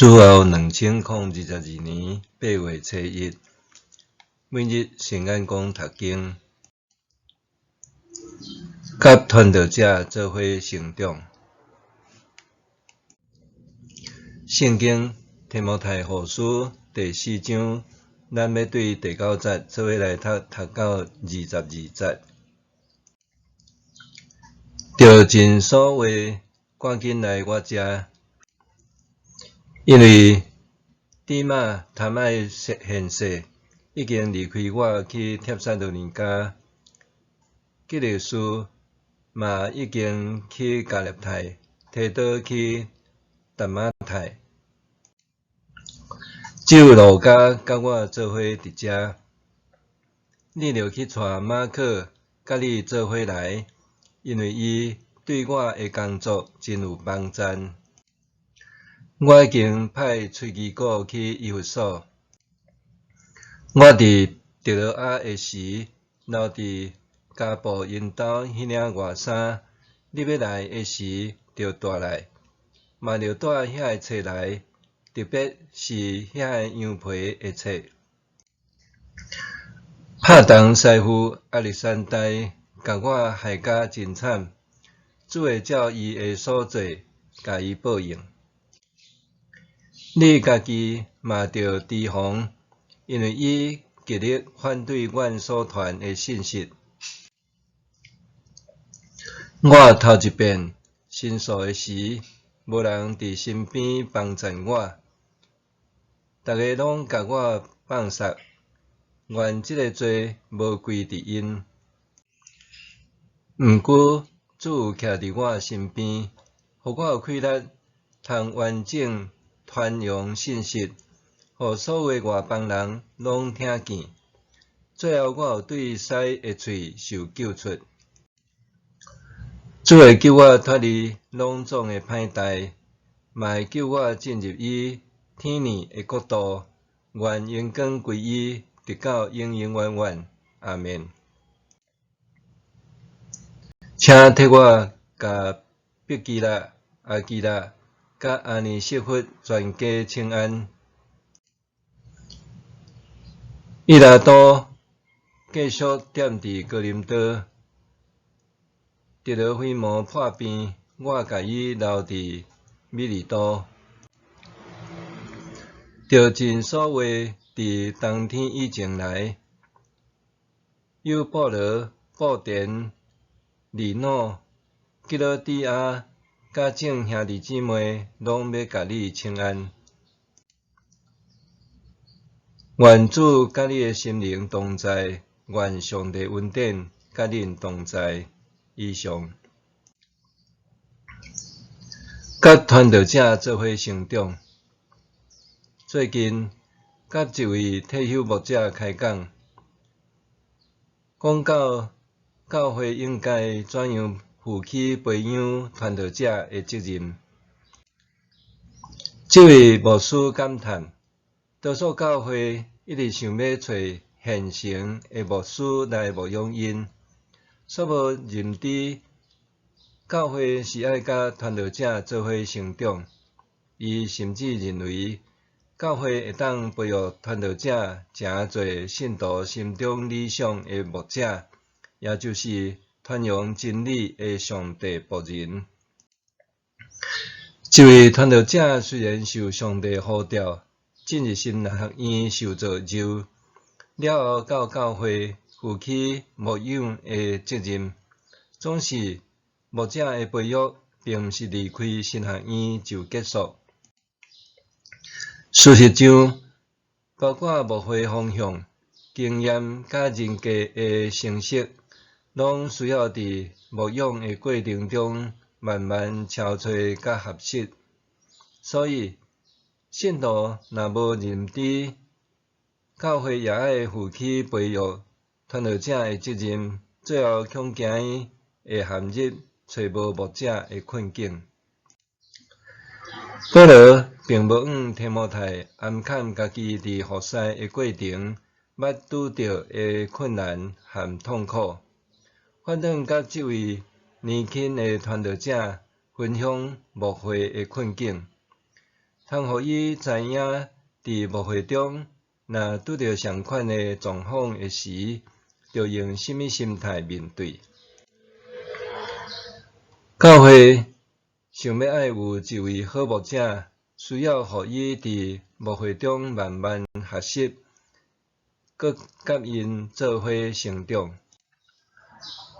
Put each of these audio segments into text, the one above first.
主後2022年8月初一，每日聖言講讀經，佮傳道者做伙成長。聖經提摩太後書第四章，咱欲對第九節做伙來讀，讀到22節。著盡所話，趕緊來我遮。因為底馬貪愛現世，已經離開我去帖撒羅尼迦；革勒士嘛已經去加拉太，提多去達馬太。只有路加佮我做伙佇遮。你著去帶馬可佮你做伙來，因為伊對我的工作真有幫贊。我已經派推基古去以弗所。我佇特洛阿的時，留佇加布𪜶兜彼領外衫，你欲來的時，著帶來，嘛著帶遐个冊來，特別是遐個羊皮的冊。拍銅師傅亞歷山大共我害甲真慘，主會照伊的所做，共伊報應。你家己嘛著提防，因為伊極力反對阮所傳的信息。我頭一遍申訴的時，無人佇身邊幫贊我，逐家攏共我放捒，願這个罪無歸佇𪜶。毋過主有徛佇我身邊，予我有氣力通完整傳揚信息，予所有外邦人攏聽見。最後我有對獅的喙受救出。主會救我脫離攏總的歹代，嘛會救我進入伊天兒的國度。願榮光歸伊，直到永永遠遠。阿們。請替我共百基拉、亞居拉、佮阿尼色弗全家請安。以拉都繼續踮佇哥林多，特羅非摩破病，我共伊留佇米利都。著盡所話佇冬天以前來，友布羅、布田、利努、基老底亞、佮眾兄弟姊妹攏欲共你請安。願主佮你的心靈同在，願上帝恩典佮恁同在。以上。佮傳道者做伙成長。最近，佮一位退休牧者開講，講到教會應該怎樣負起培養傳道者的責任。這位牧師感嘆，多數教會一直想欲揣現成的牧師來牧養𪜶，煞無認知教會是愛佮傳道者做伙成長。伊甚至認為，教會會當培育傳道者成做信徒心中理想的牧者，也就是傳揚真理的上帝僕人。一位傳道者雖然受上帝呼召，進入神學院受造就，了後到教會負起牧養的責任。總是牧者的培育，並毋是離開神學院就結束。事實上，包括牧會方向、經驗佮人格的成熟，攏需要佇牧養的過程中慢慢敲揣佮學習。所以，信徒若無認知，教會也愛負起培育傳道者的責任，最後恐驚會陷入揣無牧者的困境。保羅並無向提摩太掩藏家己佇服侍的過程捌拄著的困難和痛苦，反轉佮這位年輕的傳道者分享牧會的困境。通予伊知影佇牧會中，若拄著仝款的狀況的時，著用啥物心態面對。教會想欲愛有一位好牧者，需要予伊佇牧會中慢慢學習，閣佮𪜶做伙成長。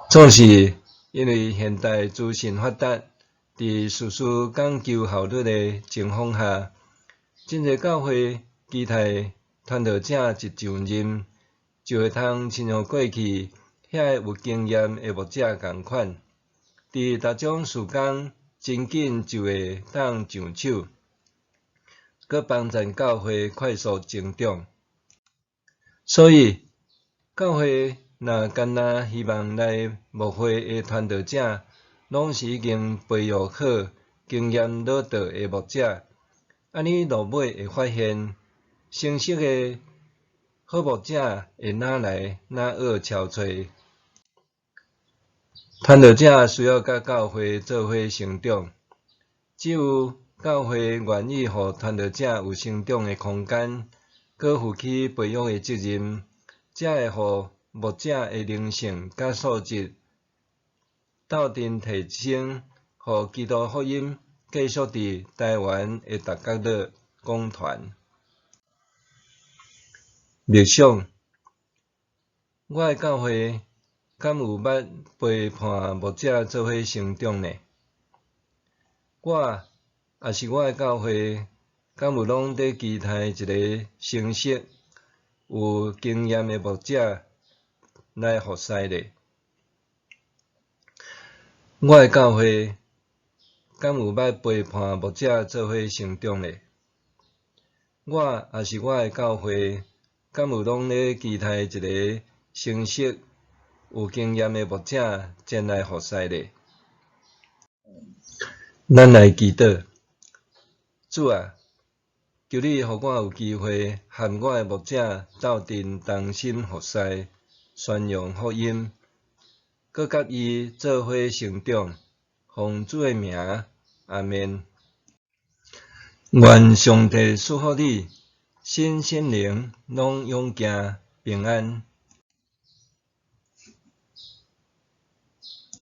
總是因為現代資訊發達，佇事事講求效率的情況下，真濟教會期待傳道者一上任，就會通親像過去遐个有經驗的牧者仝款，佇逐種事工真緊就會當上手，閣幫贊教會快速成長。所以，教會若干焦希望來牧會的傳道者，攏是已經培育好、經驗老道的牧者，按呢落尾會發現，成熟的好牧者會哪來哪學撨揣。傳道者需要佮教會做伙成長，只有教會願意予傳道者有成長的空間，閣負起培育的責任，才會予牧者的靈性佮素質鬥陣提升，予基督福音繼續佇台灣的逐角落廣傳。默想，我的教會敢有捌陪伴牧者做伙成長呢？我抑是我的教會，敢有攏佇期待一个成熟、有經驗的牧者來服侍咧？我的教會敢有捌陪伴牧者做伙成長咧？我抑是我的教會，敢有攏咧期待一个成熟、有經驗的牧者前來服侍咧？咱來祈禱，主啊，求你予我有機會和我的牧者鬥陣同心服侍，宣揚福音，閣佮伊做伙成長，奉主的名，阿們。願上帝賜福你，身心靈攏勇健平安。